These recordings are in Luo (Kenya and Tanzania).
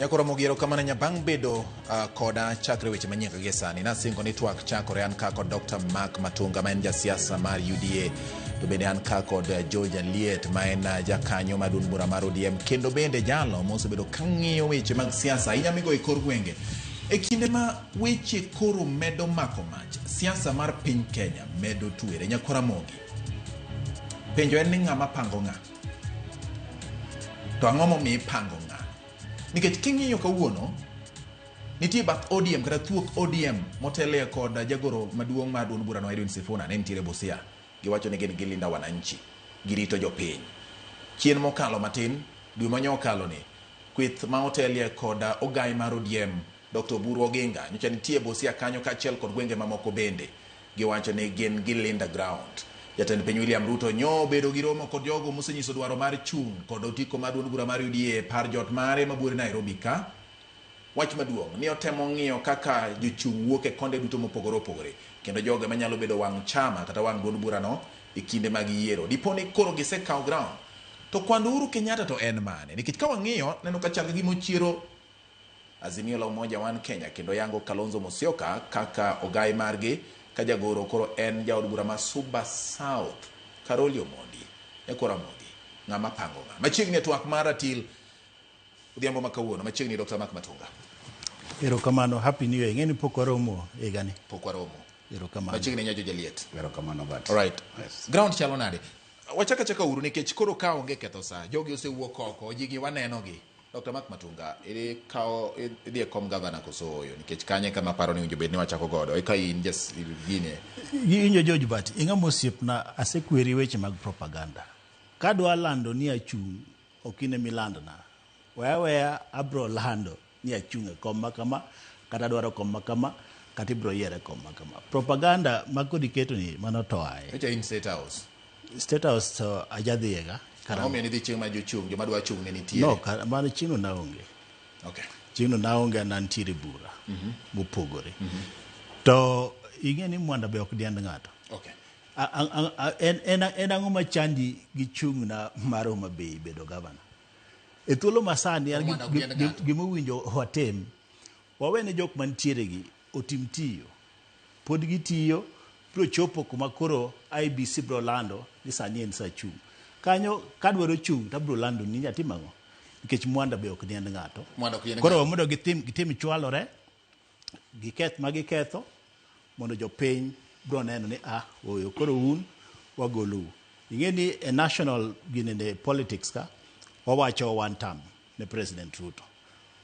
Nyakoro Ramogi, erokamano ahinya bang' bedo koda chakre weche manyien kaka sani. Nasingo ni twak chakore an ka kod Dr. Mark Matunga ma en jasiasa mar UDA, to bende an ka kod George Aliet ma en jakanyo mar duond bura mar ODM, kendo bende jalo mosebedo ka ng'iyo weche mag siasa ahinya migo e kor gwenge. E kinde ma weche koro medo mako mach, siasa mar piny Kenya medo twere. Nyakoro Ramogi, penjo en ni ng'ama pango ng'a? To ang'o momiyo ipango ng'a? Nikech king'iyo kawuono, nitie bath ODM kata thuok ODM motelie kod jagoro maduong' mar duond burano Edwin Sifuna ne nitiere Busia. Giwacho ni gin gilinda wananchi, girito jopiny. Chien mokalo matin, dwe manyo okalo ni, kweth ma otelie kod ogai mar ODM Dr. Oburu Oginga nyocha nitie Busia kanyo kaachiel kod gwenge mamoko bende. Giwacho ni gin gilinda ground. Jatend piny William Ruto nyo obedo gi romo kod jogo mosenyiso dwaro mar chung' kod otiko mar duond bura mar UDA e par jot mare mabuore Nairobi ka. Wach maduong' ni otemo ng'iyo kaka jochung' wuok e konde duto mopogore opogore kendo jogo ema nyalo bedo wang' chama kata wang' duond burano e kinde mag yiero. Dipo ni koro gisekawo ground. To kwand Uhuru Kenyatta to en mane? Nikech ka wang'iyo neno ka chal ka gima ochiero Azimio la Umoja One Kenya kendo yango Kalonzo Musyoka kaka ogai margi ka jagoro koro en jaod bura ma Suba South Caroli Omondi. Nyakor Ramogi, ng'ama pango ng'a? Machiegni e twak mar ratil odhiambo ma kawuono, machiegni Dr. Mark Matunga. Erokamano, happy new year. Ing'e ni pok waromo higani. Pok waromo. Erokamano. Machiegni Nyajo Jaliet. Erokamano but. All right. Yes. Ground chalo nade? Wachak achaka uru nikech koro ka onge ketho saa, jogi osewuok oko, jigi wanenogi. Dr. Mark Matunga, ikawo idhi e kom gavana koso ooyo? Nikech kanye kama paro ni winjo bed ni wachako godo. Eka in jas gine. Injo George but ing'ama osiepna asekweri weche mag propaganda. Kadwa lando ni achung' ok in emilandna. Weya weya abro lando ni achung' e kom ma kama kata adwaro kom ma kama kata ibro yiera e kom ma kama. Propaganda ma kod iketo ni mano to aye. Nyocha in State House. State House to ajadhiyega. Ang'o momiyo nidhi chieng' ma jochung' joma dwa chung' ne nitiere? No, kar, mano chieng'no naonge. Okay. Chieng'no naonge an nantiere bura mopogore. To ing'e ni mwanda be ok diend ng'ato. Okay. En ang'o machandi gi chung'na mar Homa Bay bedo gavana? E thuolo masani an Mwanda ok diend ng'ato. gimowinjo watim, wawene jok mantiere gi otim tiyo. Pod gitiyo, biro chopo kuma koro IEBC biro lando ni sani en saa chung'. Kanyo kadwaro chung' to abiro lando ni atim ang'o? Nikech Mwanda be ok diend ng'ato. Mwanda ok diend Koro ng'ato. mondo gitim chwalore, giketh ma giketho, mondo jopiny biro neno ni ah, oyo koro un wagolou. Ing'e ni e national ginene politics ka, wawacho one term ne President Ruto.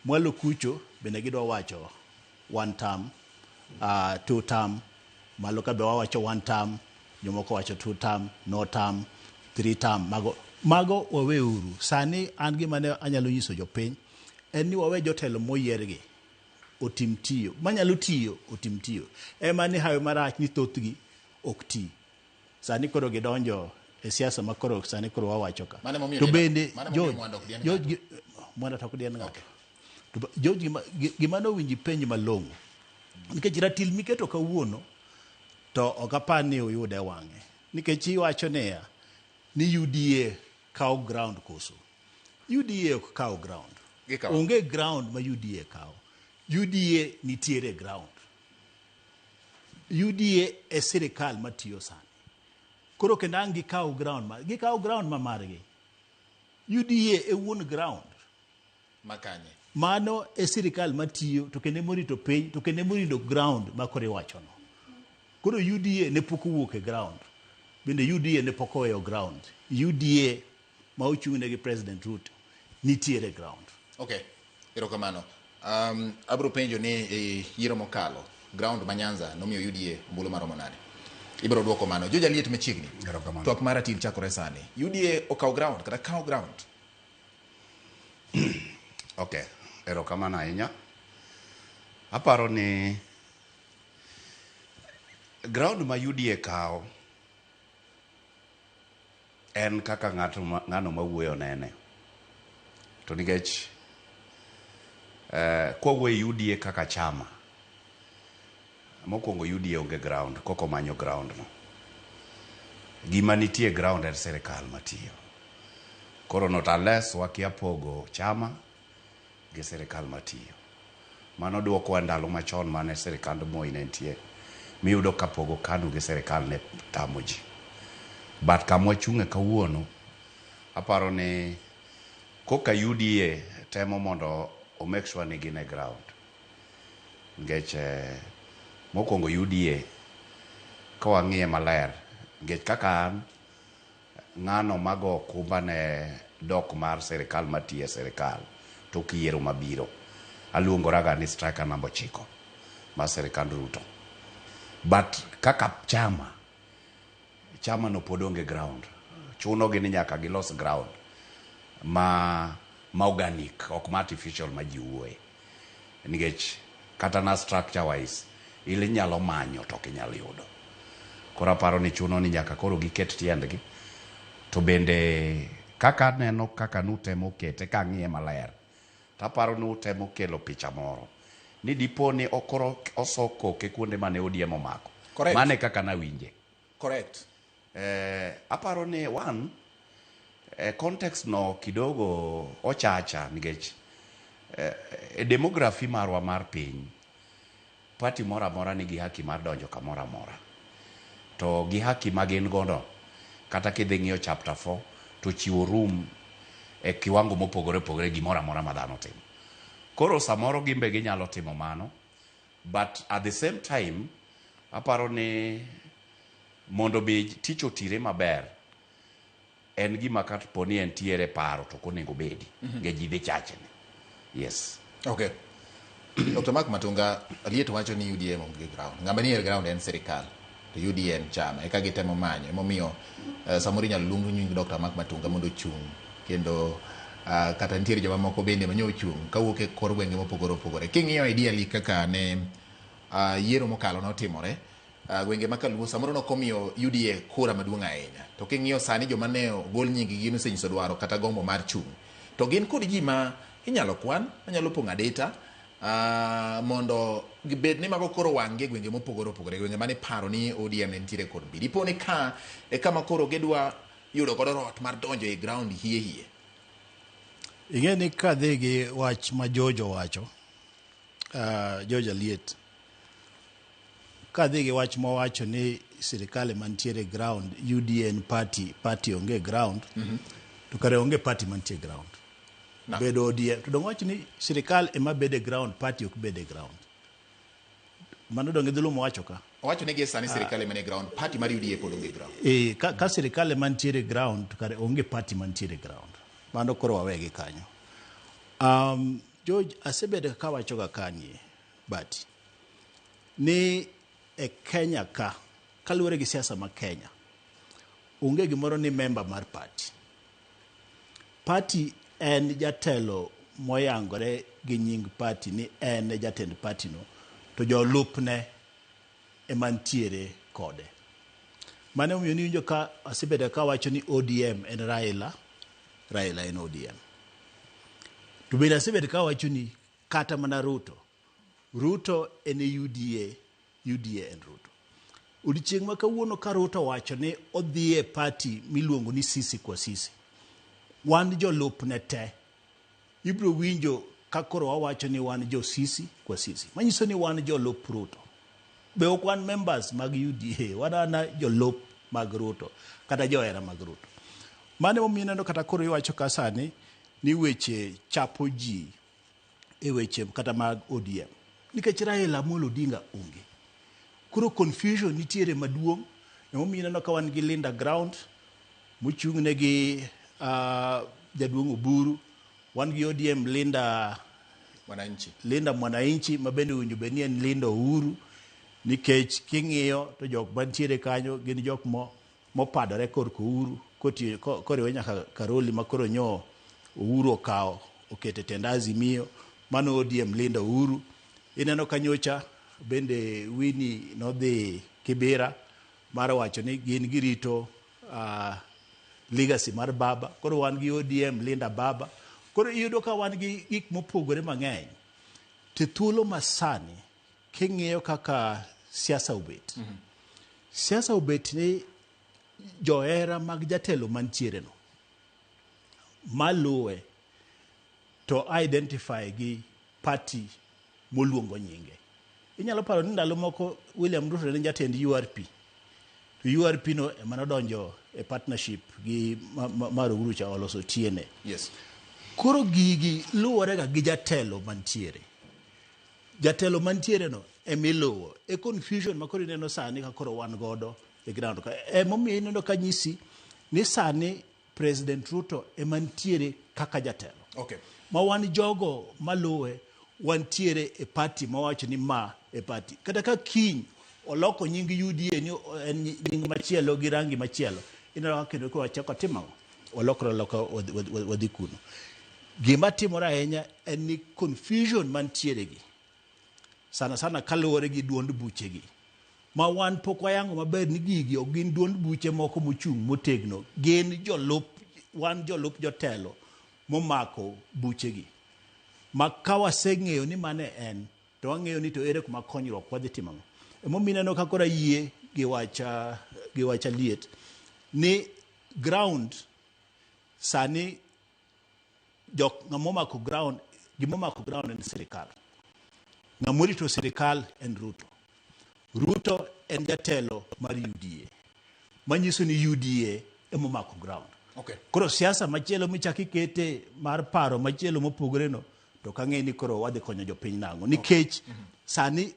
Mwalo kucho bende gidwa wacho one term, two term, malo ka be wawacho one term, jomoko wacho two term, no term, three term, mago waweuru. Sani an gima ne anyalo nyiso jopiny en ni wawe jotelo moyiergi otim tiyo, manyalo tiyo otim tiyo. Ema ni hawi marach ni thothgi ok ti. Sani koro gidonjo e siasa ma koro sani koro wawacho ka. Mano emomiyo To diend- bende mano emomiyo George, Mwanda ok diend George ng'ato. Mwanda to ok diend ng'ato. Okay. To George gima nowinji penj malong'o. Nikech ratil miketo kawuono to ok apar ni uyude wang'e. Nikech iwacho niya ni UDA kawo ground koso. UDA ok kaw ground. Gikawo. Onge ground ma UDA kawo. UDA nitiere ground. UDA e sirikal matiyo sani. Koro kendo ang' gikaw ground ma gikaw ground ma margi. UDA e wuon ground. Makanye. Mano e sirikal matiyo to kendo emorito piny to kendo emorito ground ma koro iwachono. Koro UDA ne pok owuok e ground. Bende UDA ne pok oweyo ground. UDA ma ochung'ne gi President Ruto nitiere ground. Okay, erokamano. Abro penjo ni e yiero mokalo, ground ma Nyanza nomiyo UDA ombulu maromo nade? Ibro duoko mano. Joja liet machiegni. Erokamano. Twak mar ratil chakore sani. UDA okawo ground kata kawo ground. Okay, erokamano ahinya. Aparo ni ground ma UDA kawo en kaka ng'ato ng'ano mawuoyo nene. To nikech kwawuoyo UDA kaka chama, mokwongo UDA onge ground, koko manyo ground no. Gima nitie ground en sirikal matiyo. Koro not unless wakia pogo chama gi sirikal matiyo. Mano duokowa ndalo machon mane sirikand Moi ne nitie, miyudo ka pogo KANU gi sirikal ne tamo ji. But kama wachung'e kawuono, aparo ni koka UDA temo mondo o make sure ni gin e ground. Nikech mokwongo UDA ka wang'iye maler, nikech kaka an ng'ano mago okumba ne dok mar sirikal matiyo e sirikal tok yiero mabiro, aluongoraga ni striker namba 9 mar sirikand Ruto. But kaka chama, chama no pod onge ground. Chuno gi ni nyaka gilos ground ma organic, ok ma artificial ma ji wuoye. Nikech kata na structure wise, inyalo manyo to ok inyal yudo. Koro aparo ni chuno ni nyaka koro giket tiendgi. To bende kaka aneno kaka nutemo kete kang'iye maler, taparo ni utemo kelo picha moro ni dipo ni okoro oso koke kuonde mane ODM omako. Correct. Mane kaka nawinje. Correct. Aparo ni one, context no kidogo ochacha nikech e demography marwa mar piny, party moro amora nigi haki mar donjo kamoro amora. To gi haki ma gin godo, kata kidhi ng'iyo chapter 4 to chiwo room e kiwango mopogore opogore gimoro amora ma dhano timo. Koro samoro gin be ginyalo timo mano, but at the same time, aparo ni mondo mi tich otire maber, en gima kapo ni entiere paro to ok onego bedi, nikech ji dhi chachni. Yes. Okay. Dr. Mark Matunga, Aliet wacho ni UDA onge ground. Ng'ama nie ground en sirikal, to UDA en chama. Eka gitemo manyo. Emomiyo samoro inyalo luong nying Dr. Mark Matunga mondo ochung'. Kendo kata nitiere joma moko bende manyo ochung' kawuok e kor gwenge mopogore opogore. King'iyo ideally kaka ne yiero mokalo notimore, gwenge ma Kaluo samoro nokomiyo UDA kura maduong' ahinya. To king'iyo sani joma ne ogol nying gi nosenyiso dwaro kata gombo mar chung'. To gin kod ji ma inyalo kwan, manyalo pong'o adita, mondo gibed ni mago koro wang' gi e gwenge mopogore opogore, gwenge mane paro ni ODM ne nitiere kod mbiri. Dipo ni ka e kama koro gidwa yudo godo rot mar donjo e ground hie hie. Ing'e ni kadhi gi wach ma George owacho, George Aliet, kadhi gi wach mowacho ni sirikal mantiere ground, UDA en party, party onge ground, to kare onge party mantie ground. No. Bedo ODM, to dong wach ni sirikal ema bede ground, party ok bede ground. Mano dong idhulu mowacho ka. Owacho ni gie sani sirikal ema nie ground, party mar UDA pod onge ground. Ka sirikal ema nitiere ground, to kare onge party mantiere ground. Mano koro wawegi kanyo. George, asebedo kawacho ga kanye, but ni e Kenya ka, kaluwore gi siasa ma Kenya, onge gimoro ni member mar party. Party en jatelo moyangore gi nying party ni en e jatend party no, to jolupne ema nitiere kode. Mano emomiyo niwinjo ka asebedo kawacho ni ODM en Raila, Raila en ODM. To bende asebedo kawacho ni kata mana Ruto, Ruto en UDA, UDA en Ruto. Odiechieng' ma kawuono ka Ruto owacho ni odhi e party miluongo ni Sisi kwa Sisi, wan jolupne te, ibiro winjo ka koro wawacho ni wan jo Sisi kwa Sisi. Manyiso ni wan jolup Ruto. Be ok wan members mag UDA, wan ana jolup mag Ruto, kata johera mag Ruto. Mano emomiyo ineno kata koro iwacho ka sani ni weche chapo ji e weche kata mag ODM. Nikech Raila Amolo Odinga onge. Koro confusion nitiere maduong', emomiyo ineno ka wan gi Linda Ground, mochung'ne gi jaduong' Oburu, wan gi ODM Linda Mwananchi. Linda Mwananchi, ma bende owinjo bed ni en Linda Uhuru, nikech king'iyo to jok mantiere kanyo gin jok mopadore korka Uhuru, koriwe nyaka Karoli ma koro nyo Uhuru okawo okete tend Azimio, mano ODM Linda Uhuru. Ineno ka nyocha bende Winnie nodhi Kibera mar wacho ni gin girito legacy mar baba, koro wan gi ODM Linda Baba. Koro iyudo ka wan gi gik mopogore mang'eny. To thuolo masani king'iyo kaka siasa obet, siasa obet ni johera mag jatelo mantiere no maluwe. to identify gi party moluongo nyinge. Inyalo paro ni ndalo moko William Ruto ne jatend URP. To URP no ema nodonjo e partnership gi mar Uhuru cha oloso TNA. Koro gigi luwore ga gi jatelo mantiere. Jatelo mantiere no emiluwo. E confusion ma koro ineno sani ka koro wan godo e ground ka. Emomiyo ineno ka nyisi ni sani President Ruto ema ntiere kaka jatelo. Ma wan jogo maluwe wantiere e party mawacho ni ma e party. Kata ka kiny oloko nying UDA ni en nying machielo gi rangi machielo, ineno ka kendo koro wachako timo ang'o? Walokre aloka wadhi kuno. Gima timore ahinya en ni confusion mantiere gi sana sana kaluwore gi duond buchegi ma wan pok wayango maber ni gigi ok gin duond buche moko mochung' motegno, gin jolup, wan jolup jotelo momako buchegi ma ka waseng'eyo ni mane en to wang'eyo ni to ere kuma konyruok wadhi timo ang'o. Emomiyo ineno ka koro ayie gi wach gi wach Aliet ni ground sani jok ng'ama omako ground, gima omako ground en sirikal. Ng'ama orito sirikal en Ruto. Ruto en jatelo mar UDA. Manyiso ni UDA ema omako ground. Koro siasa machielo michak ikete mar paro machielo mopogore no, to kang'e ni koro wadhi konyo jopiny nang'o. Nikech sani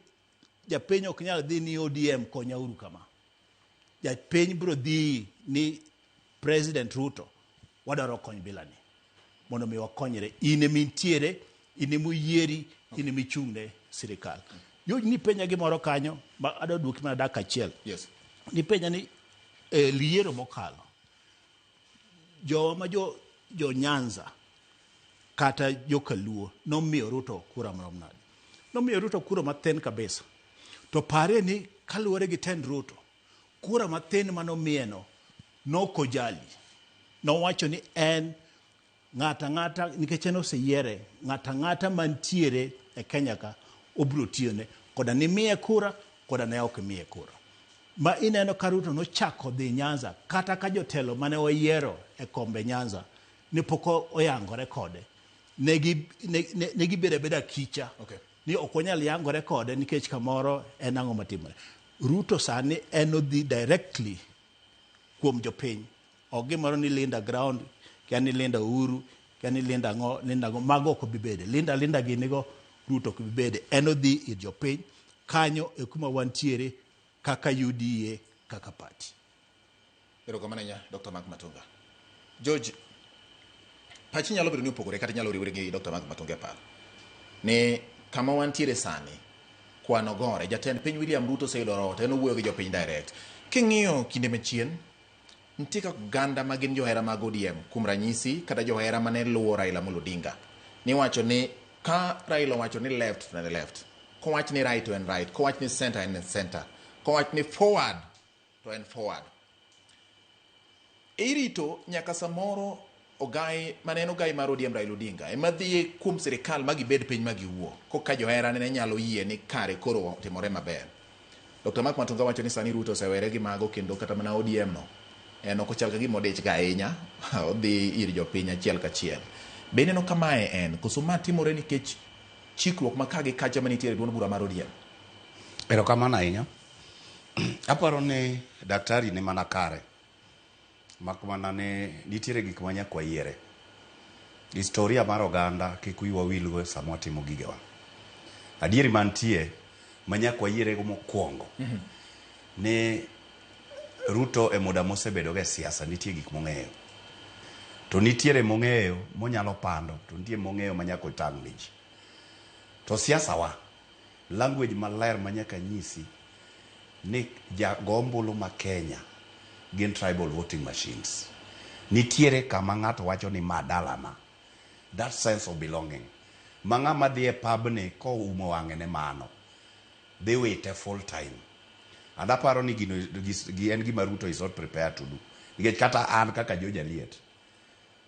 japiny ok nyal dhi ni ODM konyauru kama. Japiny biro dhi ni President Ruto wadwaro kony bilani mondo mi wakonyre. In ema intiere, in ema oyieri, in ema ichung'ne sirikal. George nipenja gimoro kanyo ma adwa duoki mana dakika achiel. Nipenja ni e yiero mokalo jowa ma jo Nyanza kata joka Luo nomiyo Ruto kura marom nade? Nomiyo Ruto kura mathin kabisa. To parie ni kaluwore gi tend Ruto, kura mathin manomiye no nokojali. Nowacho ni en ng'ata ng'ata nikech en oseyiere, ng'ata ng'ata mantiere e Kenya ka obiro tiyone koda nimiye kura koda ne ok imiye kura. Ma ineno ka Ruto nochako dhi Nyanza kata ka jotelo mane oyiero e kombe Nyanza ne pok oyangore kode. Ne gibedo abeda kicha. Ni ok wanyal yangore kode nikech kamoro en ang'o matimore. Ruto sani en odhi directly kuom jopiny. Ok gimoro ni Linda ground, kia ni Linda Uhuru, kia ni Linda ang'o, Linda ang'o, mago ok obi bede. Linda Linda gini go Ruto ok bi bede. En odhi ir jopiny, kanyo e kuma wantiere kaka UDA kaka party. Erokamano ahinya Dr. Mark Matunga. George, pachi nyalo bedo ni opogore kata nyalo riwre gi Dr. Mark Matunga e paro. Ni kama wantiere sani, kwano gore, jatend piny William Ruto oseyudo roho to en owuoyo gi jopiny direct. King'iyo kinde machien, nitie kaka oganda ma gin johera mag ODM, kuom ranyisi kata johera mane luwo Raila Amolo Odinga. Niwacho ni ka Raila owacho ni left to en left, kowach ni right to en right, kowach ni center en center, kowach ni forward to en forward. Irito nyaka samoro ogai mane en ogai mar ODM Raila Odinga ema dhi kuom sirikal ma gibed piny ma giwuo koka johera ne nyalo yie ni kare koro otimore maber. Dr. Mark Matunga wacho ni sani Ruto osewere gi mago kendo kata mana ODM no en ok ochal ka gima odich ga ahinya, odhi ir jopiny achiel kachiel. Be ineno ka mae en koso ma timore nikech chikruok ma ka gi kacha manitiere e duond bura mar ODM? Erokamano ahinya. Aparo ni daktari ni mana kare. Mak mana ni nitiere gik ma nyaka wayiere. Historia mar oganda kik wiwa wilgo sama watimo gigewa. Adieri mantie ma nyaka wayierego mokwongo ni Ruto e muda mosebedogo e siasa nitie gik mong'eyo. To nitiere mong'eyo monyalo pando to nitie mong'eyo ma nyaka otang' ne ji. To siasa wa, language maler ma nyaka nyisi ni jago ombulu ma Kenya gin tribal voting machines. Nitiere kama ng'ato wacho ni ma dalana. That sense of belonging. Ma ng'ama dhi e pub ni koumo wang'e ne mano, dhi wite full time. And aparo ni gino en gima Ruto is not prepared to do. Nikech kata an kaka George Aliet,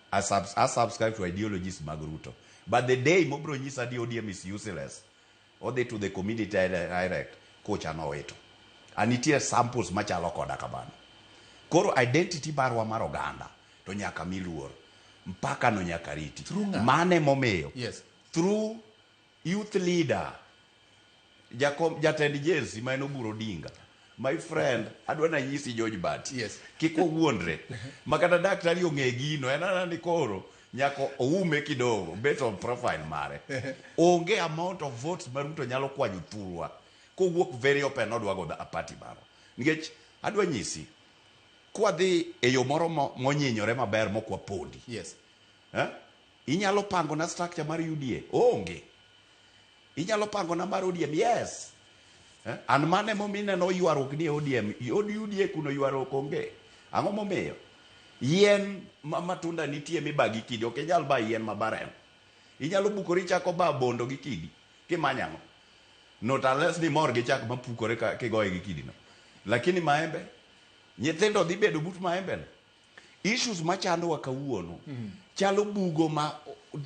I subscribe to ideologies mag Ruto. But the day mobro nyisa ni ODM is useless, odhi to the community direct, kocha nowito. And nitie samples machalo koda kamano. Koro identity marwa mar oganda to nyaka mi luor. Mpaka no nyaka riti. Through ng'a? Mane momiyo. Yes. Through youth leader. Jakom, jatend jensi ma en Oburu Odinga. My friend, adwa nanyisi George Bati. Yes. Kik wawuondre. Ma kata daktari ong'e gino, en anena ni koro nyaka oume kidogo based on profile mare. Onge amount of votes ma Ruto nyalo kwanyo thurwa kowuok very open nodwa go a party marwa. Nikech adwa nyisi, kwadhi e yo moro monyinyore maber mok wapondi. Yes. Eh? Inyalo pango na structure mar UDA? Onge. Inyalo pango na mar ODM? Yes. Eh? An mane momiyo ineno ywaruok ni e ODM? Od UDA kuno ywaruok onge. Ang'o momiyo? Yien ma matunda nitie mibagi kidi, ok inyal ba yien ma barem. Inyalo bukori chako ba bondo gi kidi. Kimanyo ang'o? Not unless ni mor gi chak mapukore ka kigoye gi kidi no. Lakini maembe, nyithindo dhi bedo but maembe no. Issues machandowa kawuono chalo bugo ma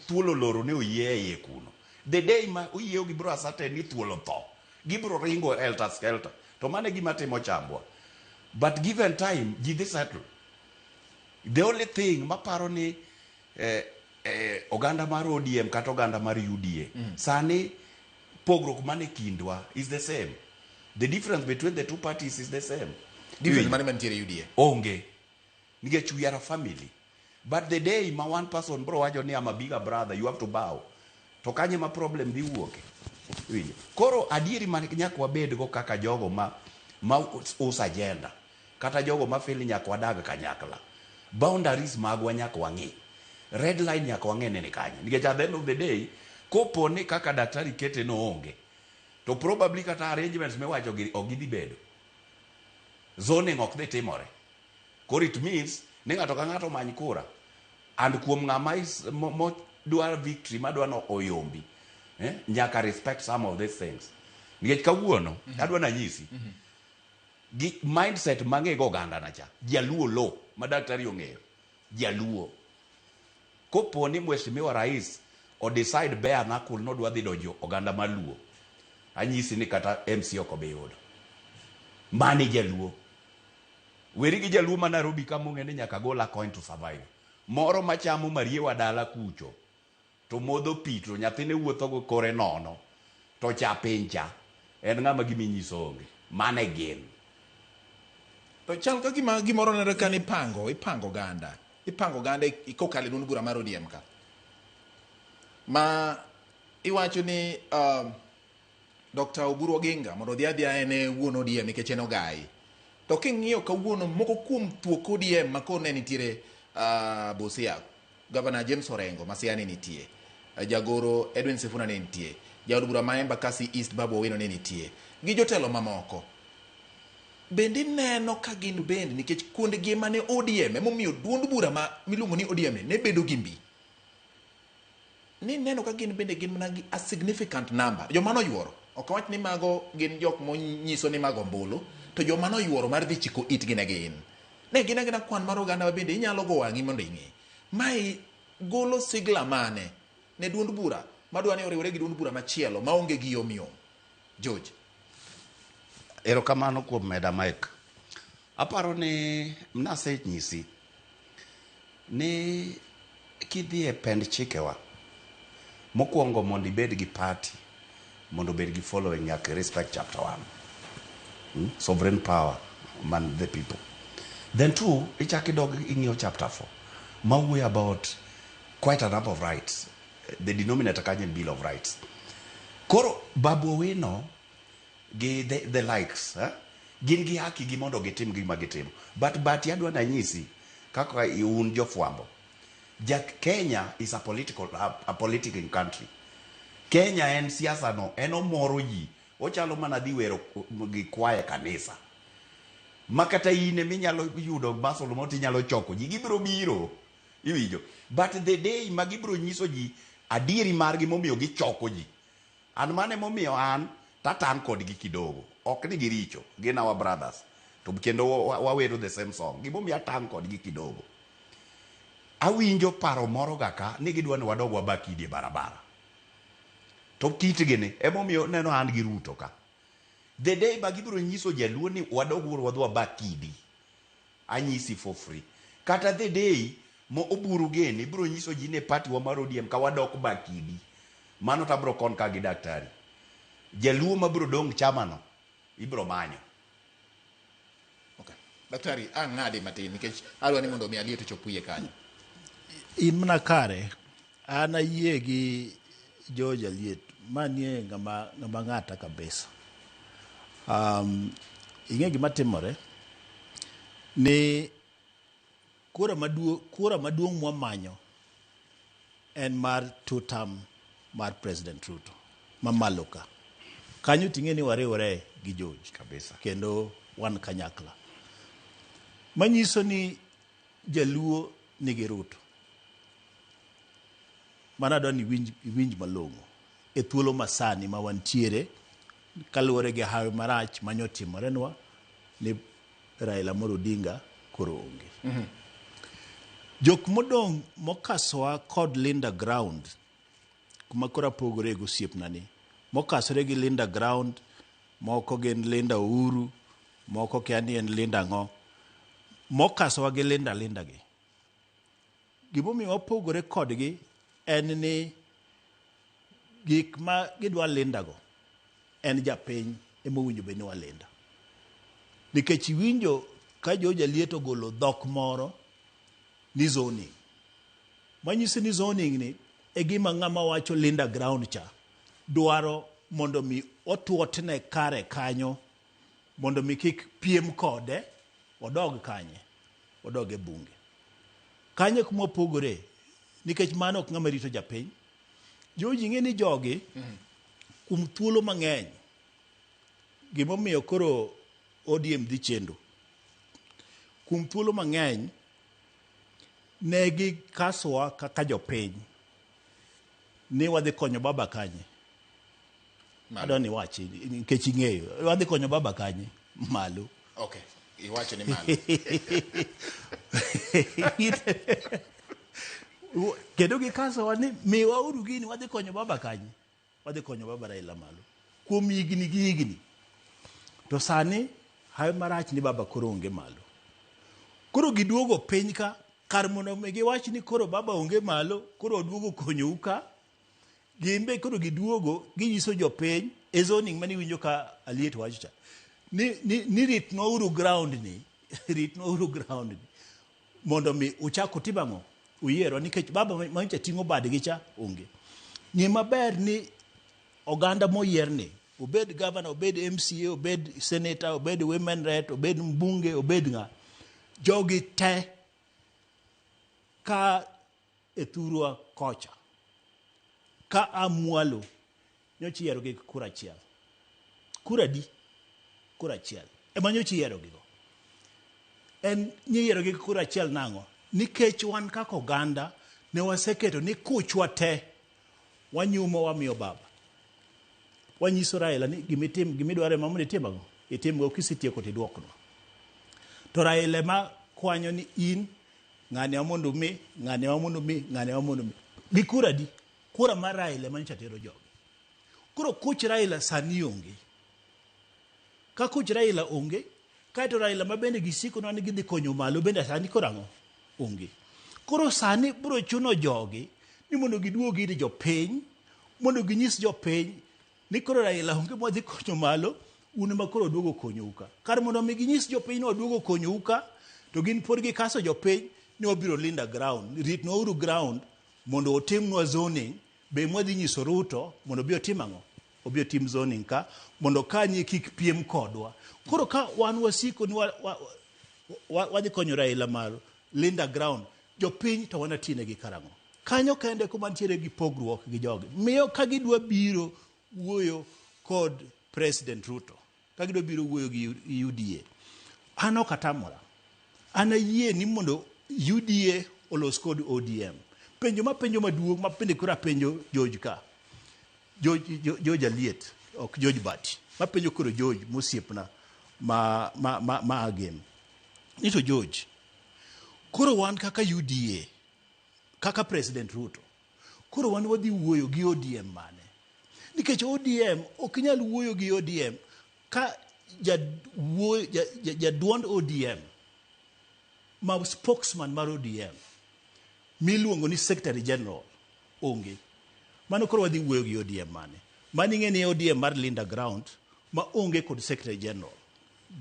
thuol oloro ne oyie e iye kuno. The day ma oyiewo gibiro ascertain ni thuol otho, gibiro ringo helter skelter. To mano e gima timo chambwa. But given time, ji dhi settle. The only thing maparo ni oganda mar ODM kata oganda mar UDA sani pogruok mane kindwa is the same. The difference between the two parties is the same. Difference mane mantiere UDA? Onge. Nikech we are a family. But the day ma one person bro wacho ni I'm a bigger brother, you have to bow. To kanye ma problem dhi wuoke. Iwinjo? Koro adieri ma nyaka wabed go kaka jogo ma us agenda. Kata jogo ma feel ni nyaka wadag kanyakla. Boundaries magwa nyaka wang'i. Red line nyaka wang'e ni ni kanye. Nikech at the end of the day, kopo ni kaka daktari kete no onge, to probably kata arrangements miwacho gi ok gidhi bedo. Zoning ok dhi timore. Koro it means ni ng'ato ka ng'ato omany kura. And kuom ng'ama is mo dwa victory madwa no oyombi, nyaka respect some of these things. Nikech kawuono, adwa nanyisi, gi mindset mang'e go oganda na cha, jaluo lo, ma daktari ong'eyo, jaluo. Kopo ni mheshimiwa rais o decide bare knuckle nodwa dhi donjo oganda mar luo, anyisi ni kata MC ok obi yudo. Mani jaluo. Weri gi jaluo ma Nairobi ka mong'e ni nyaka gol a coin to survive. Moro machamo mariewa dala kucho, to modho pi to nyathine wuotho go kore nono, to cha piny cha, en ng'ama giminyiso onge. Mane gin. To chal ka gima gimoro nenore ka ni ipango oganda. Ipango oganda kokalo e duond bura mar ODM ka. Ma iwacho ni Dr. Oburu Oginga mondo odhi adhiya en e wuon ODM nikech en ogai. To king'iyo kawuono moko kuom thuok ODM ma koro ne nitiere Busia, Governor James Orengo ma Siaya ne nitie, Jagoro Edwin Sifuna ne nitie, jaod bura ma Embakasi East Babu Owino ne nitie, gi jotelo mamoko. Bende ineno ka gin bende nikech kuondgi mane ODM emomiyo duond bura ma miluongo ni ODM ne bedo gi mbi. Ni neno ka gin bende gin mana gi a significant number. Joma noyuoro, ok awach ni mago gin jok monyiso ni mago ombulu, to joma noyuoro mar dhi chiko itgi ne gin. Ne gin agina kwan mar oganda ma bende inyalo go wang'i mondo ing'e. Mae golo sigla mane ne duond bura madwa ni oriwre gi duond bura machielo maonge gi yom yom. George. Erokamano kuom meda Mike. Aparo ni nasenyisi ni kidhi e pend chikewa, mokwongo mondo ibed gi party, mondo obed gi following nyaka respect chapter 1. Sovereign power man the people. Then two, ichak idog ing'iyo chapter 4, mawuoyo about quite a number of rights. The denominator kanyo en Bill of Rights. Koro Babu Owino gi the likes, eh? Gin gi haki gi mondo gitim gima gitimo. But adwa nanyisi kaka un jofwambo. Ja Kenya is a political country. Kenya en siasa no, en omoro ji. Ochalo mana dhi wero gi kwaya kanisa. Ma kata in eminyalo yudo muscle moro tinyalo choko ji, gibiro biro. Iwinjo. But the day ma gibiro nyiso ji adieri margi momiyo gichoko ji. An mane momiyo an tatang' kodgi kidogo. Ok ni giricho, gin our brothers. To kendo wawero the same song. Gimomiyo atang' kodgi kidogo. Awinjo paro moro ga ka ni gidwa ni wadog waba kidi e barabara. To kitgi ni emomiyo neno an gi Ruto ka. The day ma gibiro nyiso jaluo ni wadog uru wadhi waba kidi, anyisi for free. Kata the day Mo oburu gene ibiro nyiso ji ni party wa mar ODM ka wadok bakidi. Mano to abiro kon ka gi daktari. Jaluo mabiro dong' chamano ibiro manyo. Okay. Daktari, ang' ng'adi matin nikech adwa ni mondo mi Aliet ochop wiye kanyo. In mana kare, an ayie gi George Aliet, manie ng'ama ng'ama ng'ata kabisa. Ing'e gima timore ni kura maduong' kura maduong' mwamanyo en mar two term mar President Ruto mamalo ka. Kanyo ting'e ni wariwore gi George Kabisa. kendo wan kanyakla. Manyiso ni jaluo nigi Ruto. Mano adwa ni iwinj, iwinj malong'o e thuolo masani ma wantiere kaluwore gi hawi marach manyotimorenwa ni Raila Amolo Odinga koro onge. Jok modong' mokasowa kod Linda Ground kuma koro apogore gi osiepna ni mokasore gi Linda Ground moko gin Linda Uhuru moko kia ni en Linda ang'o mokasowa gi Linda Linda gi gimomiyo wapogore kodgi en ni gik ma gidwa linda go en japiny ema owinjo bed ni walinda nikech iwinjo ka George Aliet ogolo dhok moro ni zoning manyiso ni zoning ni e gima ng'ama wacho Linda Ground cha dwaro mondo mi otuotne kare kanyo mondo mi kik piem kode odog kanye odog e bunge kanyo kuma opogore nikech mano ok ng'ama rito japiny George ing'e ni jogi kuom thuolo mang'eny gimomiyo koro ODM dhi chendo kuom thuolo mang'eny ne gikasowa kaka jopiny ni wadhi konyo baba kanye adwa ni iwachi nikech ing'eyo wadhi konyo baba kanye malo Okay. Iwacho ni malo. Kendo gikasowa ni miwauru gini wadhi konyo baba kanye wadhi konyo baba Raila malo kuom higni gi higni to sani hawi marach ni baba koro onge malo koro giduogo piny ka kar mondo mi giwach ni koro baba onge malo koro oduogo konyou ka gimbe koro giduogo ginyiso jopiny e zoning mane iwinjo ka Aliet wacho cha ni ritnwauru ground ni ritnwauru ground ni mondo mi uchak utim ang'o uyierwa nikech baba manyocha ting'o badgi cha onge ng'e maber ni oganda moyier ni obed governor obed MCA obed senator obed women rep obed mbunge obed ng'a jogi te ka e thurwa kocha ka a mwalo nyocha iyiero gi kura achiel kura di kura achiel ema nyocha iyiero gigo en nyiyiero gi kura achiel nang'o nikech wan kaka oganda ne waseketo ni kuchwa te wanyumo wamiyo baba wanyiso Raila ni gimitim gimidwaro ema mondo itim ang'o itimgo kisetieko tiduoknwa to Raila ema kwanyo ni in ng'ani ema mondo mi ng'ani ema mondo mi ng'ani ema mondo mi gi kura di kura mar Raila ema nyocha tero jogi koro kuch Raila sani onge ka kuch Raila onge kaeto Raila ma bende gisiko ni gidhi konyo malo bende sani koro ang'o onge koro sani biro chuno jogi ni mondo giduog ir jopiny mondo ginyis jopiny ni koro Raila onge mwadhi konyo malo un ema koro oduogo konyou ka kar mondo mi ginyis jopiny ni waduogo konyou ka to gin pod gikaso jopiny ni wabiro linda ground ritnwauru ground mondo otimnwa zoning be mwadhi nyiso Ruto mondo obi otim ang'o obi otim zoning ka mondo kanye kik piem kodwa koro ka wan wasiko ni wadhi konyo Raila malo linda ground jopiny to wanatinegi karang'o kanyo kende kuma nitiere gi pogruok gi jogi miyo ka gidwa biro wuoyo kod President Ruto ka gidwa biro wuoyo gi UDA an ok atamora an ayie ni mondo UDA olos kod ODM penjo ma penjo maduong' ma bende koro apenjo George ka George Aliet ok George Bati mapenjo koro George mosiepna ma ageno ni to George koro wan kaka UDA kaka President Ruto koro wan wadhi wuoyo gi ODM mane nikech ODM ok nyal wuoyo gi ODM ka jaduond ODM ma spokesman mar ODM Miluongo ni Secretary General onge. Mano koro wadhi wuoyo gi ODM mane? Mano ing'e ni ODM mar Linda Ground ma onge kod Secretary General.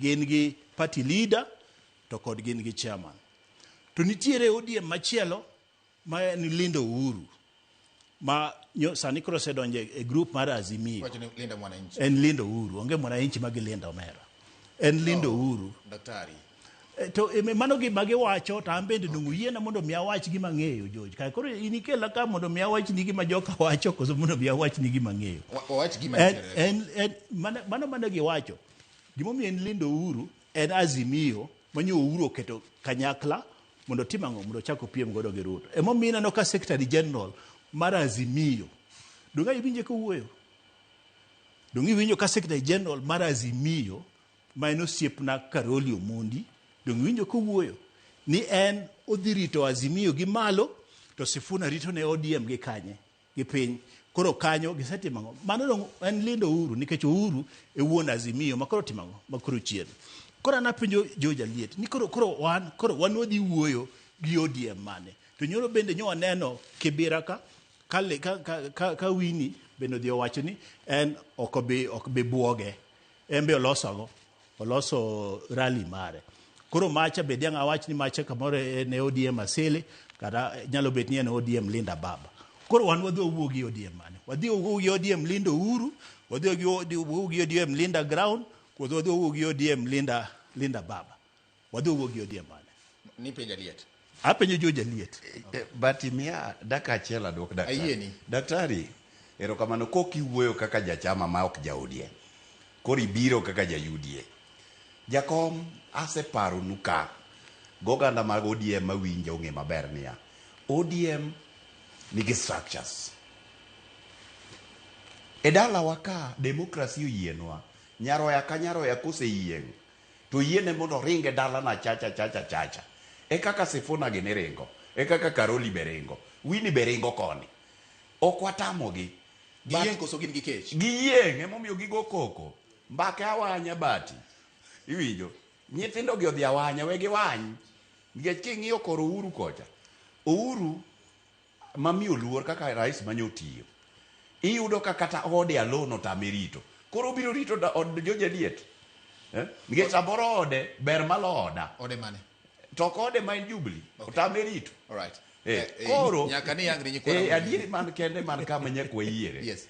Gin gi party leader to kod gin gi chairman. To nitiere ODM machielo ma en Linda Uhuru ma nyo, sani koro osedonjo e group mar Azimio. Wacho ni Linda Mwananchi. En Linda Uhuru, onge mwananchi ma gilinda omera. En Linda Uhuru. Daktari. To mano gima giwacho to an bende dong' yiena mondo mi awach gima ang'eyo George. Kae koro in ikela ka mondo mi awach ni gima joka wacho koso mondo mi awach ni gima ang'eyo. Wawach gima En, nitiere. en, mano mane giwacho. Gimomiyo en Linda Uhuru en Azimio manyo Uhuru oketo kanyakla mondo otim ang'o mondo ochak opiem godo gi Ruto. Emomiyo ineno ka Secretary General mar Azimio donge iwinje kowuoyo? Donge iwinjo ka Secretary General mar Azimio ma en osiepna Karoli Omondi donge iwinjo kowuoyo ni en odhi rito Azimio gi malo to Sifuna rito ne ODM gi kanye gi piny. Koro kanyo gisetimo ang'o? Mano dong en lindo Uhuru nikech Uhuru e wuon Azimio ma koro timo ang'o? Ma koro chien. Koro an apenjo George Aliet ni koro koro wan koro wan wadhi wuoyo gi ODM mane? To nyoro bende nyo waneno Kibira ka ka, ka, ka, ka, ka Winnie bende odhi owacho ni en ok bi ok bi buoge. En be oloso ang'o? Oloso rally mare. Koro macha be diang' awach ni macha kamoro en e ODM Asili kata nyalo bet ni en ODM Linda Baba. Koro wan wadhi wawuo gi ODM mane? Wadhi wawuo gi ODM Linda Uhuru, wadhi wawuo gi ODM Linda Ground, koso wadhi wawuo gi ODM Linda Baba. Wadhi wawuo gi ODM mane? Ni penjo Aliet. Apenjo George Aliet. But imiya dakika achiel aduok daktari. Ayieni. Daktari, erokamano kok iwuoyo kaka jachama ma ok ja ODM. Koro ibiro kaka ja UDA. Jakom aseparonu ka goganda mag ODM mawinjo ong'e maber niya. ODM nigi structures. E dalawa ka demokrasi oyienwa, nyaroya ka nyaroya koseyieng' to yiene mondo oring e dalana chacha chacha chacha. E kaka Sifuna gini ringo, e kaka Karoli be ringo, Winnie be ringo koni. Ok watamogi. Giyieng' koso gin gi kech? Giyieng' emomiyo gigo koko. Mbaka awanya bati. Iwinjo? Nyithindo gi odhi awanya, we giwany. Nikech king'iyo kor Uhuru kocha, Uhuru mamiyo luor kaka rais manyo tiyo. Iyudo ka kata ode alone otame rito. Koro obiro rito od George Eliet. Eh? Nikech samoro ode ber malo oda. Ode mane? To ok ode ma en Jubilee. Okay. Otame rito. All right. Koro nyaka ni yang ni nyikwa. Adieri man kende man kama nyaka wayiere. Yes.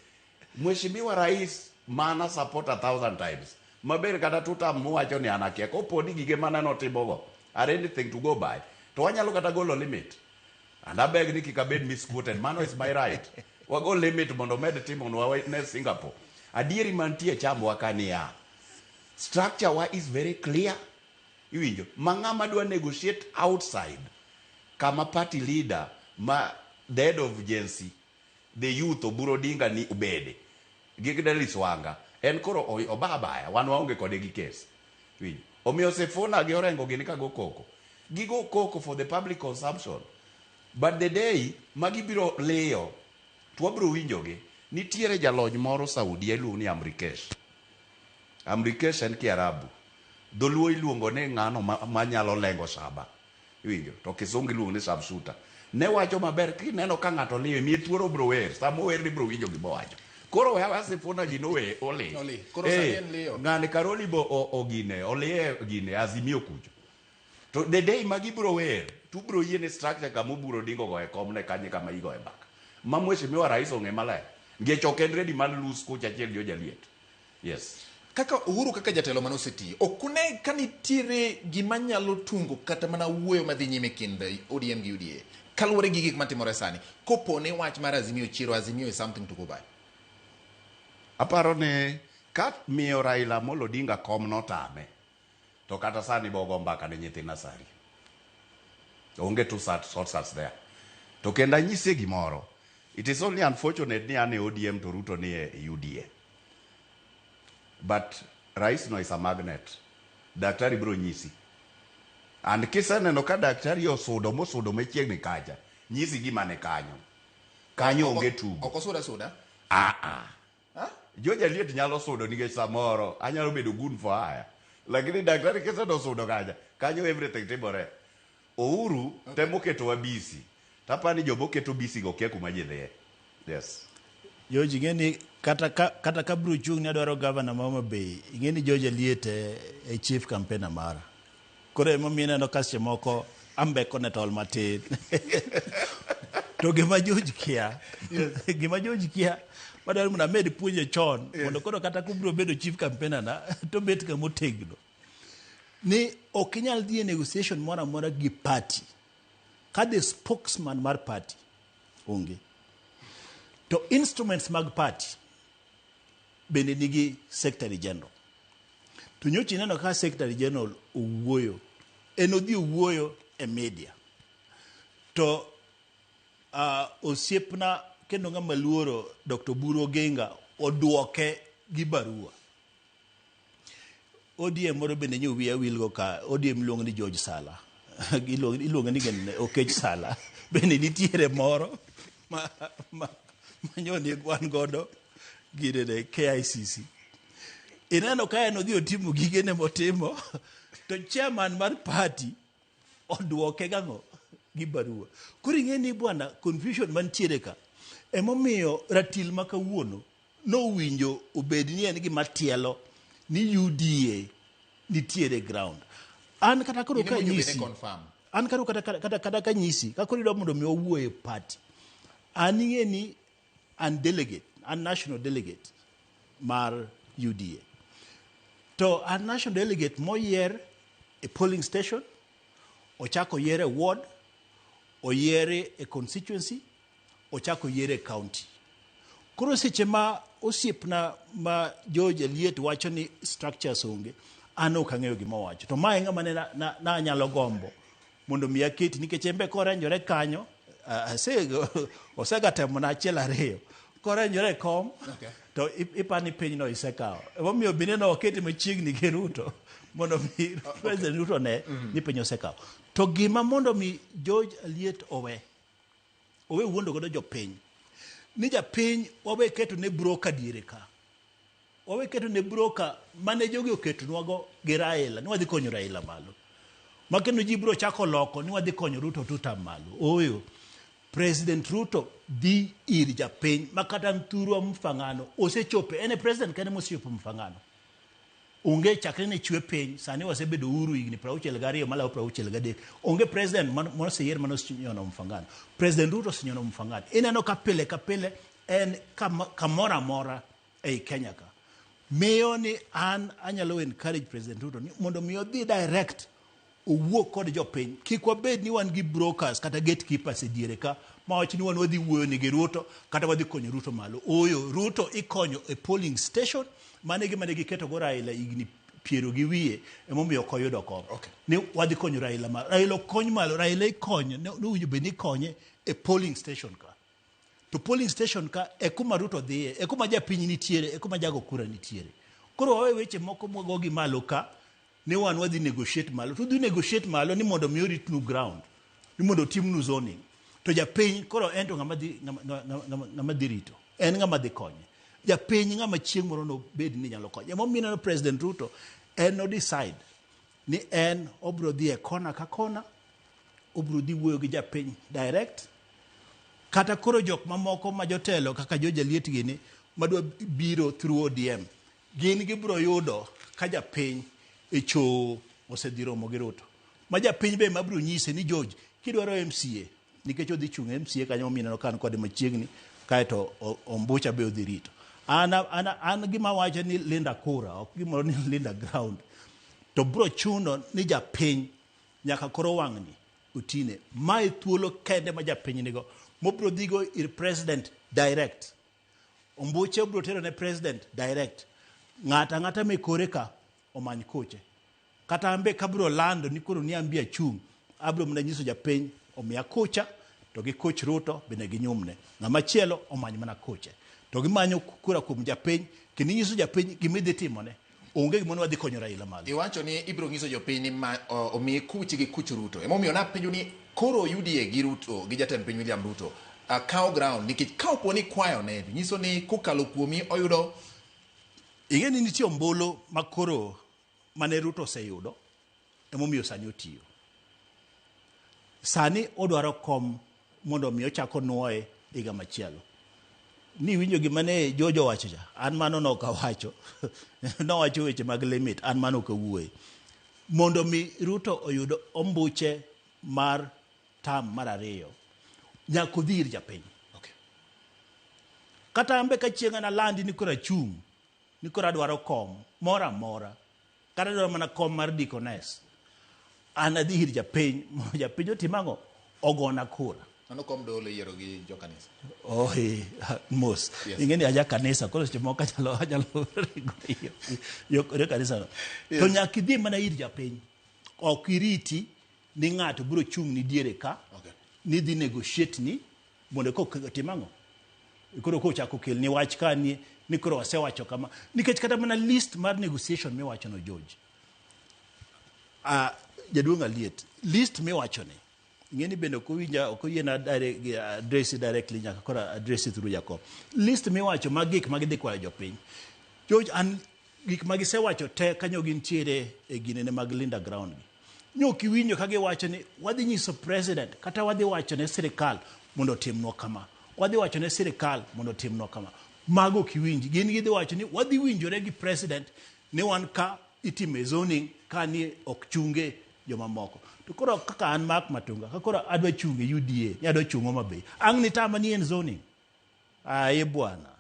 Mheshimiwa Rais mana support 1,000 times. Maber kata tutam muwacho ni an akia. Kopo ni gige mana notimogo are anything to go by. To wanyalo kata golo limit. And abeg ni kik abed misquoted. Mano is my right. Wago limit mondo med timonwa ne Singapore. Adieri mantie chambwa ka niya. Structure wa is very clear. Iwinjo. Ma ng'ama dwa negotiate outside kama party leader ma the head of agency the youth Oburu Odinga ni obede gi Gladys Wanga en koro oba abaya wan waonge kode gi case. Iwinjo. Omiyo Sifuna gi Orengo gini ka go koko. Gigo koko for the public consumption. But the day ma gibiro liyo to wabiro winjogi. Nitiere jalony moro Saudi iluongo ni Amrikesh. Amrikesh en Kiarabu. Dholuo iluongo ni ng'ano ma nyalo lengo saba. Iwinjo? To Kisungu iluongo ni sharpshooter. Ne wacho maber kineno ka ng'ato liyo imiye thuolo obiro wer. Sama ower ni ibiro winjo gima owacho. Koro we aweya Sifuna gino owe oli. Oli. Koro sani en liyo. Ng'ani Karoli bo ogine oliye gine Azimio kucho. To the day ma gibiro wer, to ubiro yie ni structure kama Oburu Odinga ogoye komne kanyo e kama igoye mbaka. Ma mheshimiwa rais ong'e maler. Nikech ok en ready mar lose kocha achiel gi Ojaliet. Yes. Kaka Uhuru kaka jatelo mane osetiyo, ok une ka nitiere gima nyalo tungo kata mana wuoyo madhi nyime kind ODM gi UDA kaluwore gi gik matimore sani kopo ni wach mar Azimio chiero Azimio is something to go by. Aparo ni ka miyo Raila Amolo Odinga kom notame, to kata sani bogo mbaka ne nyithi nasari. Onge two shortcuts there. To kendo anyisie gimoro. It is only unfortunate ni an e ODM to Ruto ni e UDA. But rais no is a magnet. Daktari biro nyisi. And kiseneno ka daktari osudo mosudo machiegni kacha, nyisi gima ne kanyo. Kanyo onge tugo. Ok osuda suda. Ah ah. George Eliot nyalo sudo nikech samoro anyalo bedo gun for hire. Lakini daktari kiseno sudo kacha, kanyo everything timore. Uhuru temo ketowa busy. Taparo ni joma oketo busy go kia kuma ji dhiye. Yes. George, ing'e ni kata ka biro chung' ni adwaro gavana ma Homa Bay, ing'e ni George Aliet e chief campaigner mara. Koro emomiyo ineno ka seche moko ambeko ne tol matin. To gima George kia, gima George kia, madwaro mondo amed puonje chon, mondo koro kata kubiro bedo chief campaigner na, to bet kama otegno. Ni ok inyal dhi e negotiation moro amora gi party ka the spokesman mar party onge. To instruments mag party bende nigi secretary general. To nyocha ineno ka secretary general owuoyo, en odhi owuoyo e media. To osiepna kendo ng'ama luoro Dr. Oburu Oginga oduoke gi barua. ODM moro bende nyo wiya wilgo ka ODM iluongo ni George Sala. Iluongo ni gin Okech Sala. Bende nitiere moro ma nyo ni wan godo ginene KICC. Ineno ka en odhi otimo gigene motimo to chairman mar party oduoke gang'o gi barua. Koro ing'e ni bwana confusion mantiere ka emomiyo ratil ma kawuono nowinjo obed ni en gima tielo ni UDA nitiere ground. An kata koro In ka ema owinjo bed ni nyisi confirm. An koro kata ka nyisi ka koro idwa mondo mi wawuo e party, an ing'e ni an delegate, an national delegate mar UDA. To an national delegate moyier e polling station, ochako oyier e ward, oyier e constituency, ochako oyier e county. Koro seche ma osiepna ma George Eliet wacho ni structures onge, an ok ang'eyo gima owacho. To mae ng'ama ne na anyalo gombo mondo mi aketi nikech en be korenjore kanyo, osega temo na achiel ariyo. Korenjore e kom, to ipani pinyno isekawo. Emomiyo bende ne wakete machiegni gi Ruto mondo mi President Ruto ne ni piny osekawo. To gima mondo mi George Aliet owe wuondo godo jopiny ni japiny wawe keto ne broker diere ka, wawe keto ne broker mane jogi oketonwago gi Raila ni wadhi konyo Raila malo, ma kendo ji biro chako loko ni wadhi konyo Ruto tutam malo. Ooyo, President Ruto dhi ir japiny ma kata Mthurwa Mfangano osechope. En e president kende mosechopo Mfangano. Onge chakre ne chwe piny sani wasebedo uru higni 62 malawo 63, onge president moseyier manosenyono Mfangano. President Ruto osenyono Mfangano. Ineno ka pile ka pile en kamoro amora ei Kenya ka. Miyo ni an anyalo encourage President Ruto ni mondo mi odhi direct owuo kod jopiny. Kik wabed ni wan gi brokers kata gatekeepers e diere ka mawach ni wan wadhi wuoyo nigi Ruto kata wadhi konyo Ruto malo. Ooyo, Ruto ikonyo e polling station. Mano e gima ne giketo go Raila higni piero gi wiye, emomiyo ok oyudo kom. Ni wadhi konyo Raila malo. Raila ok kony malo, Raila ikonyo, nowinjo bed ni ikonye e polling station ka. To polling station ka e kuma Ruto dhiye, e kuma japiny nitiere, e kuma jago kura nitiere. Koro wawe weche moko mwagogi malo ka ni wan wadhi negotiate malo. To udhi negotiate malo ni mondo mi oritnu ground, ni mondo otimnu zoning. To japiny koro en to ng'ama dhi rito, en ng'ama dhi konye. Japiny ng'ama chieng' moro nobed ni nyalo konye. Emomiyo ineno President Ruto en no decide ni en obiro dhi e kona ka kona, obiro dhi wuoyo gi japiny direct. Kata koro jok mamoko ma jotelo kaka George Aliet gini madwa biro through ODM, gin gibiro yudo ka japiny e choo osedhi romo gi Ruto. Ma japiny be mabiro nyise ni George, kidwaro MCA, nikech odhi chung' MCA kanyo momiyo ineno ka an kode machiegni, kaeto Ombucha be odhi rito. An gima wacho ni linda kura, ok gimoro ni linda ground. To biro chuno ni japiny nyaka koro wang'ni otine. Mae thuolo kende ma japiny nigo mobiro dhigo ir president direct. Ombuche obiro tero ne president direct. Ng'ato ang'ata me kore ka omany koche. Kata an be kabiro lando ni koro ni an bi achung', abiro mana nyiso japiny omiya kocha to gi koch Ruto bende ginyumne. Ng'ama chielo omany mana koche. To gimanyo kura kuom japiny kendo inyiso japiny gima idhi timone. Onge gima ne wadhi konyo Raila malo. Iwacho ni ibiro nyiso jopiny ni omiye kuchi gi kuch Ruto. Emomiyo napenjo ni koro UDA gi Ruto gi jatend piny William Ruto kawo ground nikech ka opo ni kwayo ne nyiso ni kokalo kuomi oyudo. Ing'e ni nitie ombulu ma koro mane Ruto oseyudo emomiyo sani otiyo. Sani odwaro kom mondo mi ochak onuoye higa machielo. Ni winjo gima ne Jojo owacho cha, an mano nok awacho. Nowacho weche mag limit, an mano ok awuoye. Mondo mi Ruto oyud ombuche mar term mar ariyo, nyaka odhi ir japiny. Kata an be ka chieng' an alandi ni koro achung', ni koro adwaro kom moro amora, kata adwaro mana kom mar deaconess, an adhi ir japiny mondo japiny otim ang'o? Ogona kura. Mano kom dolo iyiero gi jokanisa. Oh, mos. Yes. Ing'e ni aja kanisa, koro seche moko anyalo ringo yo kanisa no. To nyaka idhi mana ir japiny. Ok iriti ni ng'ato biro chung' ni diere ka, ni dhi negotiate ni mondo kok otim ang'o? Koro kochako kelni wach ka ni koro wasewacho kama. Nikech kata mana list mar negotiation miwacho no, George. Jaduong' Aliet, list miwacho ni, ing'e ni bende ok owinja, ok oyiena direct, address directly, nyaka koro address through Jacob. List miwacho mag gik ma gidhi kwayo jopiny. George, an gik ma gisewacho te kanyo gintiere e ginene mag Linda Ground gi. Nyo ok iwinjo ka giwacho ni wadhi nyiso president kata wadhi wacho ne sirikal mondo otimnwa kama. Wadhi wacho ne sirikal mondo otimnwa kama. Mago ok iwinji. Gin gidhi wacho ni wadhi winjore gi president ni wan ka itime zoning ka ni ok chunge jomamoko. To koro kaka an Mark Matunga, ka koro adwa chung e UDA, ni adwa chung Homa Bay. Ang' ni tama ni en zoning. Aye bwana.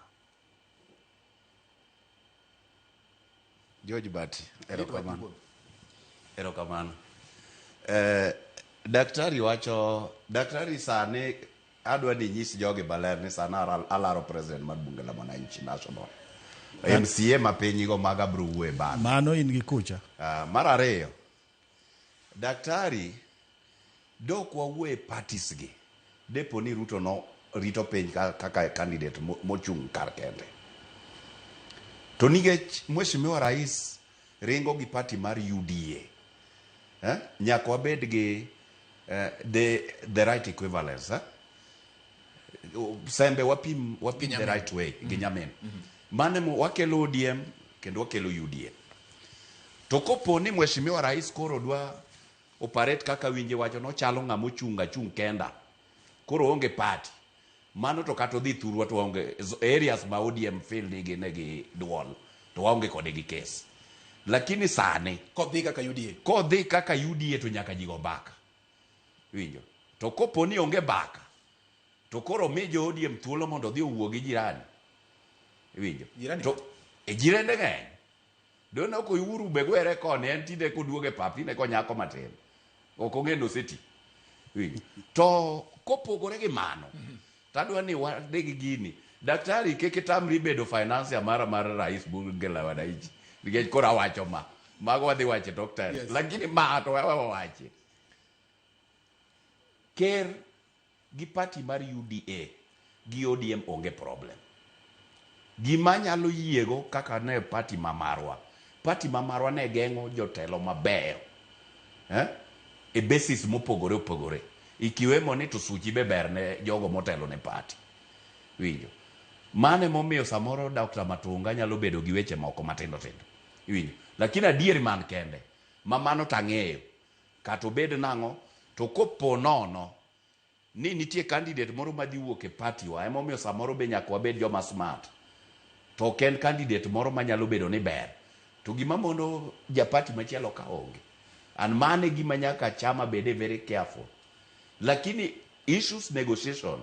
George Bati, erokamano. Erokamano. Daktari wacho, daktari sani adwa ni nyis jogi maler ni sani alaro president mar bunge la mwananchi national. MCA ma piny go maga bro wuoye bang'e. Mano in gi kucha. Mar ariyo, daktari dok wawuoye parties gi. Depo ni Ruto no rito piny kaka candidate mochung' kar kende. To nikech Mheshimiwa Rais ringo gi party mar UDA, nyaka wabed gi the right equivalence. Sembe wapim the right way gi nyamin. Mano emo wakelo ODM kendo wakelo UDA. To kopo ni Mheshimiwa Rais koro dwa operate kaka winje wacho nochalo ng'ama ochung' achung' kenda. Koro onge party. Mano to kata odhi thurwa to waonge areas ma ODM feel ni gin gi duol to waonge kode gi case. Lakini sani kodhi kaka UDA. Kodhi kaka UDA to nyaka ji go mbaka. Winjo. To kopo ni onge mbaka to koro mi jo ODM thuolo mondo odhi owuo gi jirani. Winjo. Jirani? To jirende ng'eny. Dono ko Uhuru be gwere koni en tinde koduogo e pap tinde konyako matin. Ok ong'e ni oseti. Winjo. To kopogore gi mano, tadwa ni wadhi gi gini. Daktari kik itamri bedo financier mara mar rais bunge la wananchi. Nikech koro awacho ma. Mago wadhi wacho e tok time. Lakini ma to wewe wawachi. Ker gi party mar UDA gi ODM onge problem. Gima nyalo yiego kaka ne party ma marwa. Party ma marwa ne geng'o jotelo mabeyo. E basis mopogore opogore. Ikiwemo ni to suchi be ber ne jogo motelo ne party. Winjo. Mano emomiyo samoro Dr. Matunga nyalo bedo gi weche moko matindo tindo. Iwinjo. Lakini adieri man kende, ma mano tang'eyo. Kata obed nang'o, to kopo nono ni nitie candidate moro madhi wuok e party wa, emomiyo samoro be nyaka wabed joma smart. To ok en candidate moro manyalo bedo ni ber. To gima mono ja party machielo ka onge. And mano e gima nyaka chama bede very careful. Lakini issues negotiation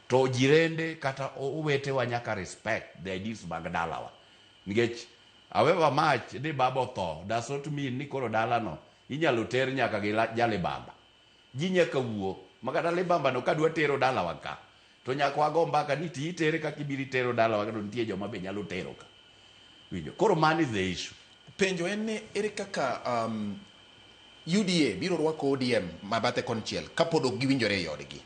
to jirende kata owetewa nyaka respect the ideas mag dalawa. Nikech however much ni baba otho does not mean ni koro dalano inyalo ter nyaka gi jalibamba. Ji nyaka wuo makata libamba no kadwa tero dalawa ka to nyaka wago mbaka ni ti itere kaka ibiro itero dalawa ka to nitie joma be nyalo tero ka. Winjo. Koro mano is the issue. Penjo en ni ere kaka UDA biro rwako ODM ma bathe konchiel kapod ok giwinjore e odgi.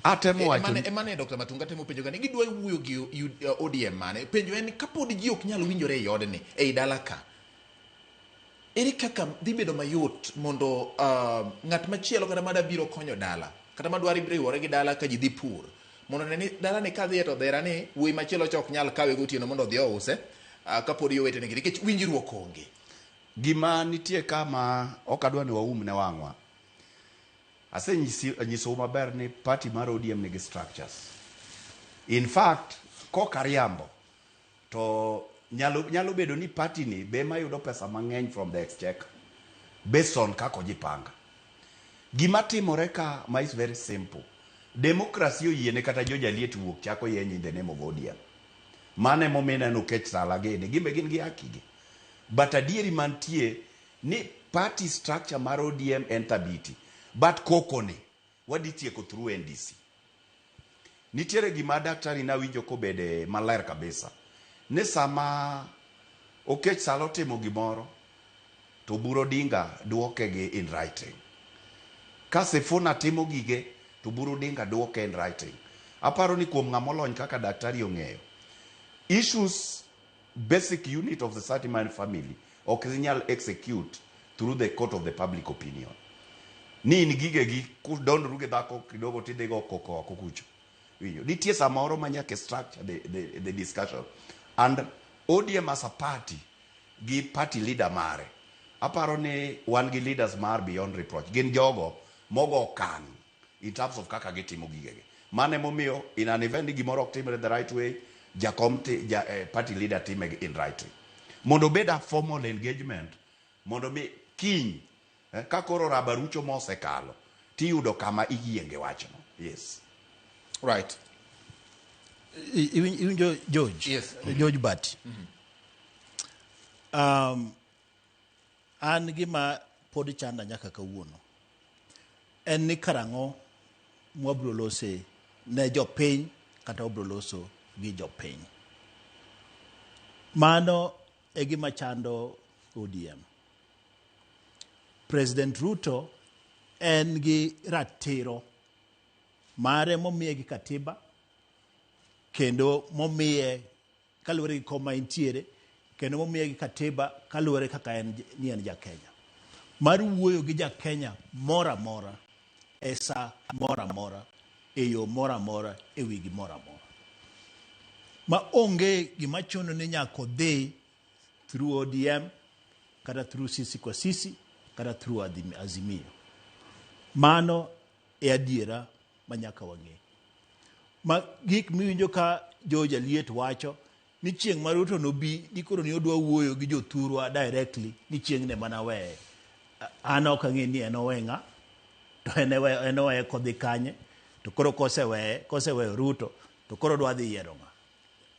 Atemo wacho ni Emane Dr. Matunga temo penjo ga ni gidwa wuoyo gi ODM mane. Penjo en kapod ji ok nyal winjore e odni, ei dala ka. Ere kaka dhi bedo mayot mondo ng'at machielo kata mada biro konyo dala, kata madwaro riwore gi dala ka ji dhi pur, mondo ne ni dala ni kadhiye to dhera ni wuoyi machielo cha ok nyal kawe gotieno mondo odhi ouse, kapod owetene gi, nikech winjruok onge. Gima nitie ka ma ok adwa ni waum ne wang'wa. Asenyisou maber ni party mar ODM nigi structures. In fact, kok ariambo, to nyalo bedo ni party ni be ema yudo pesa mang'eny from the exchequer based on kaka ojipanga. Gima timore ka ma is very simple. Democracy oyiene kata jo Jaliet wuok chako yeny in the name of ODM. Mano emomiyo ineno Okech Sala gini, gin be gin gi haki gi. But adieri mantie ni party structure mar ODM en thabiti. But koko ni wadhi tieko through NDC. Nitiere gima daktari nawinjo kobede maler kabisa. Ni sama Okech Sala otimo gimoro, to Oburu Odinga duoke gi in writing. Ka Sifuna timo gige, to Oburu Odinga duoke in writing. Aparo ni kuom ng'ama olony kaka daktari ong'eyo, issues basic unit of the 39 family ok inyal execute through the court of the public opinion. Ni in gigegi kudondru gi dhako kidogo tidhi go koko oko kucho. Winjo? Nitie samoro ma nyaka structure the discussion. And ODM as a party gi party leader mare, aparo ni wan gi leaders mar beyond reproach. Gin jogo mogo okang' in terms of kaka gitimo gigegi. Mano emomiyo in an event ni gimoro ok timre the right way, jakom ti, ja, party leader time in writing. Mondo obed a formal engagement, mondo mi kiny ka koro raba rucho mosekalo, tiyudo kama iyienge wachno. Yes. Right. Iwinjo George? Yes. George Bati. An gima pod chanda nyaka kawuono en ni karang'o mwabiro lose ne jopiny kata wabiro loso gi jopiny. Mano e gima chando ODM. President Ruto en gi ratiro mare momiye gi katiba kendo momiye kaluwore gi koma entiere kendo momiye gi katiba kaluwore kaka en ni en ja Kenya mar wuoyo gi ja Kenya moro amora e sa moro amora e yo moro amora e wi gimoro amora ma onge gima chuno ni nyaka odhi through ODM kata through sisi kwa sisi kata through Azimio. Mano e adiera ma nyaka wang'e. Ma gik miwinjo ka George Aliet wacho ni chieng' ma Ruto nobi ni koro ni odwa wuoyo gi jothurwa directly ni chieng' ne mana weye. An ok ang'e ni en owe ng'a to en oweye kodhi kanye to koro koseweyo Ruto to koro odwa dhi yiero ng'a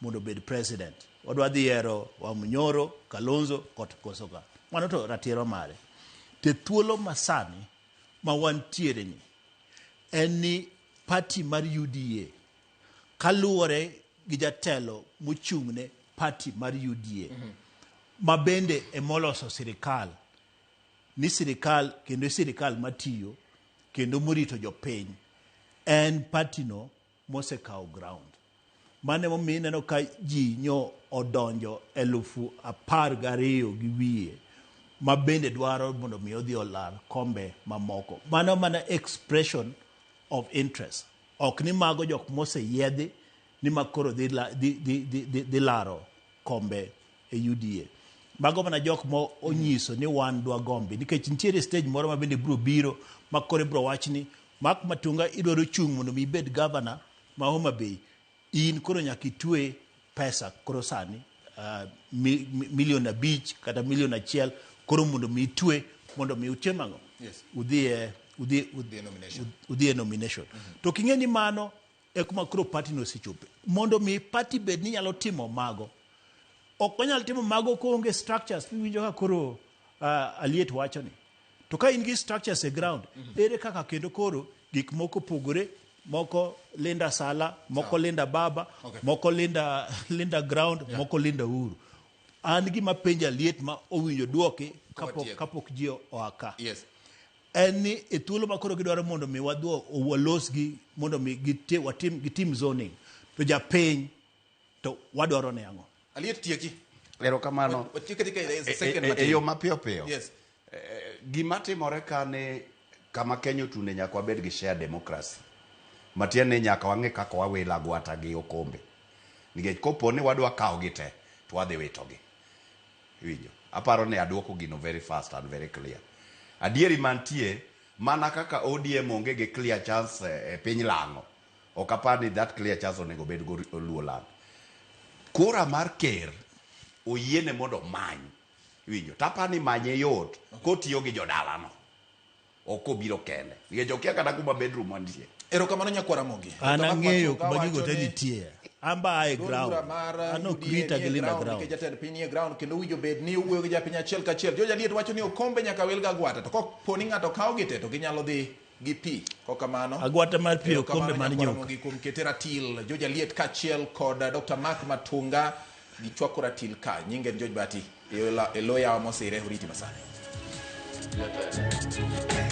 mondo obed president. Odwa dhi yiero Wamunyoro, Kalonzo kod koso ka. Mano to ratiro mare. Te thuolo masani ma wantiere ni en ni party mar UDA kaluwore gi jatelo mochung'ne party mar UDA ma bende emoloso sirikal ni sirikal kendo sirikal matiyo kendo morito jopiny en party no mosekawo ground. Mano emomiyo ineno ka ji nyo odonjo 12,200 ma bende dwaro mondo mi odhi olar kombe mamoko. Mano mana expression of interest. Ok ni mago jok moseyiedhi ni ma koro dhi laro kombe e UDA. Mago mana jok mo onyiso ni wan dwa gombi nikech nitiere stage moro ma bende biro biro ma koro ibiro wach ni Mark Matunga idwaro chung' mondo mi ibed governor ma Homa Bay in koro nyaka itwe pesa koro sani milion 5 kata milion 1 koro mondo mi itwe mondo mi utim ang'o? Yes. Udhi Udhi e nomination. Udhi e nomination. To king'e ni mano e kuma koro party no osechope. Mondo mi party bed ni nyalo timo mago. Ok onyal timo mago koonge structures miwinjo ka koro Aliet wacho ni. To ka in gi structures e ground, ere kaka kendo koro gik moko opogore, moko Linda Sala, moko Linda Baba, moko Linda ground, moko Linda Uhuru. An gima penjo Aliet ma owinjo duoki kapok ji oa ka. Yes. En ni e thuolo ma koro gidwaro mondo mi wadwo walosgi mondo mi watim, gitim zoning. To japiny to wadwaro ne ang'o? Aliet tieki. Erokamano. Watiek katika e second E matin. yo mapiyo piyo. Yes. Gima timore ka ni kama Kenya otunde nyaka wabed gi share democracy. Matiende ni nyaka wang'e kaka wawilo agwata gi okombe. Nikech kopo ni wadwa kawo gi te, to wadhi witogi. Iwinjo? Aparo ni aduoko gino very fast and very clear. Adieri mantie Mana kaka ODM onge gi clear chance e piny Lang'o, ok apar ni that clear chance onego bed go Luo land. Kura mar ker oyiene mondo omany. Iwinjo? To apar ni manye yot kotiyo gi jodalano. Ok obiro kende. Nikech okia kata kuma bedroom mantie. Erokamano nyakwar Ramogi. An Dr. Mark ang'eyo Machuka kuma gigo wacho te ni nitie. An ba ae duond ground. bura mar An ok UDA rita nie gi Linda ground ground. nikech jatend piny nie ground kendo owinjo bed ni owuoyo gi japiny achiel kachiel. George Aliet wacho ni okombe nyaka wil ga agwata to kopo ni ng'ato kawo gi te to ginyalo dhi gi pi. Kokamano Agwata mar pi erokamano okombe mar nyakwar nyuka. Ramogi kuom kete ratil. George Aliet kaachiel kod Dr. Mark Matunga gichwako ratil ka. Nyinge en George Bati e lo yawa mosire oriti masani. Jatelo.